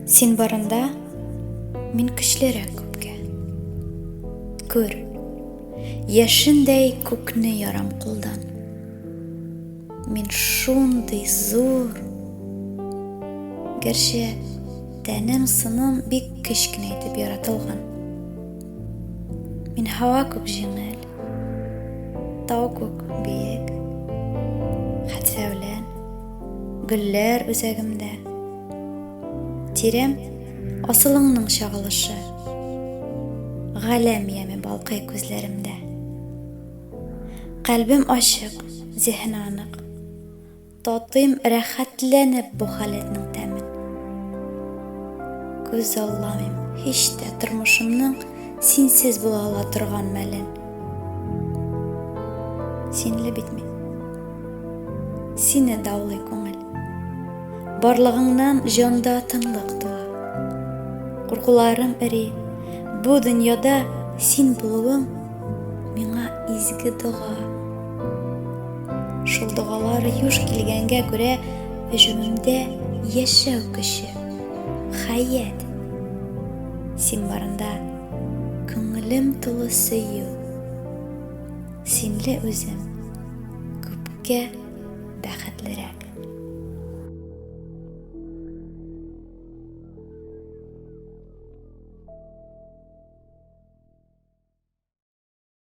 Син барында мин көчлерәк күпкә. Күр, яшендәй күкне ярам кулдан. Мин шундый зур. Гәрчә тәнем, сыным бик кечкенә итеп яратылган. Мин һава күк җиңел, тау күк биек. Хәтфәүлән, гөлләр үзәгемдә. Тирәм асылыңның чагылышы. Галәм яме балкый күзләремдә. Кальбем ачык, зиһен анык. Татыйм рәхәтләнеп бу халәтнең тәмен. Күз алламыйм һич тә тормышымның синсез була ала торган мәлен. Синле бит мин. Сине даулый күңел. Барлыгыңнан җанда тынлык туа. Куркуларым эри. Бу дөньяда син булуың миңа изге дога. Шул догалар юш килгәнгә күрә һөҗүмемдә яшәү көче, хәят. Син барында күңелем тулы сөю. Синле үзем күпкә бәхетлерәк.